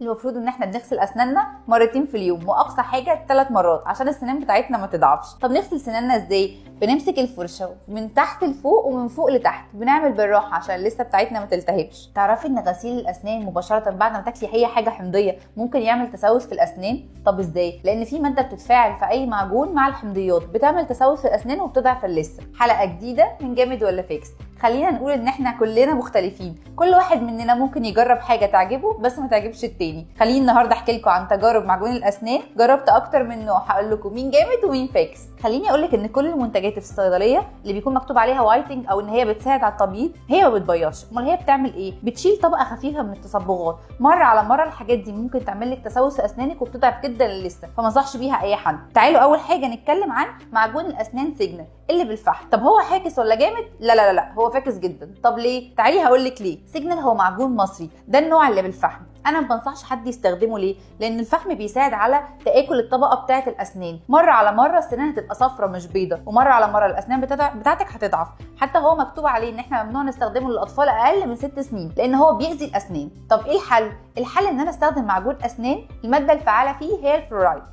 المفروض ان احنا بنغسل اسناننا مرتين في اليوم، واقصى حاجة 3 مرات عشان السنان بتاعتنا ما تضعفش. طب نغسل سناننا ازاي؟ بنمسك الفرشة من تحت لفوق ومن فوق لتحت، بنعمل بالراحة عشان اللثة بتاعتنا ما تلتهبش. تعرفي ان غسيل الاسنان مباشرة بعد ما تاكلي اي حاجة حمضيه ممكن يعمل تسوس في الاسنان؟ طب ازاي؟ لان في مادة بتتفاعل في اي معجون مع الحمضيات بتعمل تسوس في الاسنان وبتضعف اللثة. حلقة جديدة من جامد ولا فاكس. خلينا نقول ان احنا كلنا مختلفين، كل واحد مننا ممكن يجرب حاجة تعجبه بس ما تعجبش التاني. خليني النهارده احكي لكم عن تجارب معجون الاسنان، جربت اكتر من نوع، هقول لكم مين جامد ومين فاكس. خليني اقول لك ان كل المنتجات في الصيدلية اللي بيكون مكتوب عليها whitening او ان هي بتساعد على التبييض هي ما بتبيضش. امال هي بتعمل ايه؟ بتشيل طبقه خفيفة من التصبغات. مرة على مرة الحاجات دي ممكن تعمل لك تسوس في اسنانك وبتضعف جدا اللثة، فما انصحش بيها اي حد. تعالوا اول حاجة نتكلم عن معجون الاسنان سيجنال اللي بالفحم. طب هو فاكس ولا جامد؟ لا لا لا، هو فاكس جدا. طب ليه؟ تعالي هقول لك ليه. سيجنال هو معجون مصري، ده النوع اللي بالفحم. انا ما بنصحش حد يستخدمه. ليه؟ لان الفحم بيساعد على تاكل الطبقة بتاعه الاسنان، مرة على مرة السنان هتبقى صفرة مش بيضة، ومرة على مرة الاسنان بتاعتك هتضعف. حتى هو مكتوب عليه ان احنا ممنوع نستخدمه للاطفال اقل من 6 سنين لان هو بيأذي الاسنان. طب ايه الحل؟ الحل ان انا استخدم معجون اسنان المادة الفعالة فيه هي الفلورايد.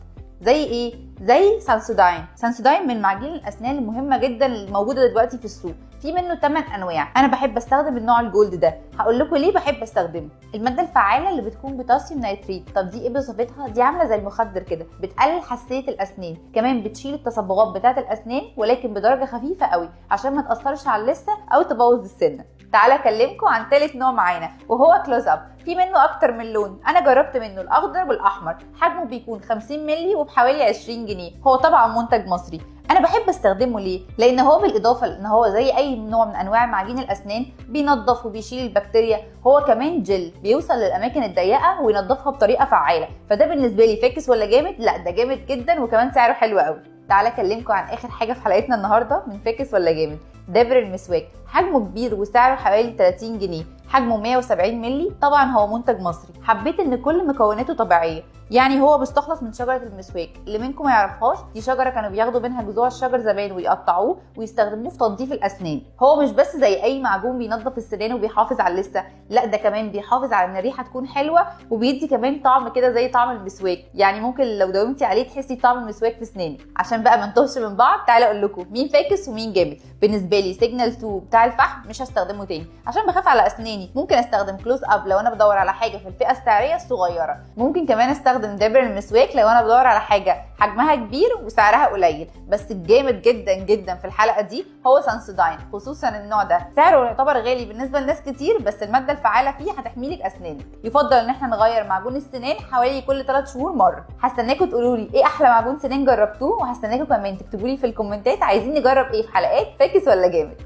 زي ايه؟ زي سانسوداين. سانسوداين من معاجين الاسنان المهمة جدا الموجودة دلوقتي في السوق، في منه 8 انواع. انا بحب استخدم النوع ال gold ده، هقول لكم ليه بحب استخدمه. المادة الفعالة اللي بتكون potassium nitrate. طب دي ايه بصفتها؟ دي عامله زي المخدر كده، بتقلل حساسية الاسنان، كمان بتشيل التصبغات بتاعه الاسنان ولكن بدرجة خفيفة قوي عشان ما تاثرش على اللثة او تبوظ السنة. تعالى اكلمكم عن ثالث نوع معانا وهو كلوز اب. في منه اكتر من لون، انا جربت منه الاخضر والاحمر. حجمه بيكون 50 مللي وبحوالي 20 جنيه. هو طبعا منتج مصري. انا بحب استخدمه ليه؟ لان هو بالاضافة لان هو زي اي نوع من انواع معاجين الاسنان بينظف وبيشيل البكتيريا، هو كمان جل بيوصل للاماكن الضيقه وينظفها بطريقة فعاله. فده بالنسبة لي فاكس ولا جامد؟ لا ده جامد جدا وكمان سعره حلو قوي. تعالى اكلمكم عن اخر حاجة في حلقتنا النهارده من فاكس ولا جامد، دابر المسواك. حجمه كبير وسعره حوالي 30 جنيه، حجمه 170 مللي، طبعا هو منتج مصري. حبيت ان كل مكوناته طبيعية، يعني هو بيستخلص من شجرة المسواك. اللي منكم ما يعرفهاش، دي شجرة كانوا بياخدوا منها جذوع الشجر زمان ويقطعوه ويستخدموه في تنظيف الاسنان. هو مش بس زي اي معجون بينظف السنان وبيحافظ على اللثة، لا ده كمان بيحافظ على ان الريحة تكون حلوة وبيدي كمان طعم كده زي طعم المسواك، يعني ممكن لو داومتي عليه تحسي طعم المسواك في سنانك. عشان بقى ما نتوهش من بعض، تعالى اقول لكم مين فاكس ومين جامد. بالنسبة لي سيجنال 2 بتاع الفحم مش هستخدمه تاني عشان بخاف على اسناني. ممكن استخدم كلوز اب لو انا بدور على حاجة في الفئة السعرية الصغيرة. ممكن كمان استخدم دابر المسواك لو انا بدور على حاجة حجمها كبير وسعرها قليل. بس الجامد جدا جدا في الحلقة دي هو سانسوداين، خصوصا النوع ده سعره يعتبر غالي بالنسبة لناس كتير، بس المادة الفعالة فيه هتحميلك اسنانك. يفضل ان احنا نغير معجون السنان حوالي كل 3 شهور مرة. هستناكم تقولوا لي ايه احلى معجون سنان جربتوه، وهستناكم كمان تكتبوا لي في الكومنتات عايزين نجرب ايه في حلقات فاكس ولا جامد.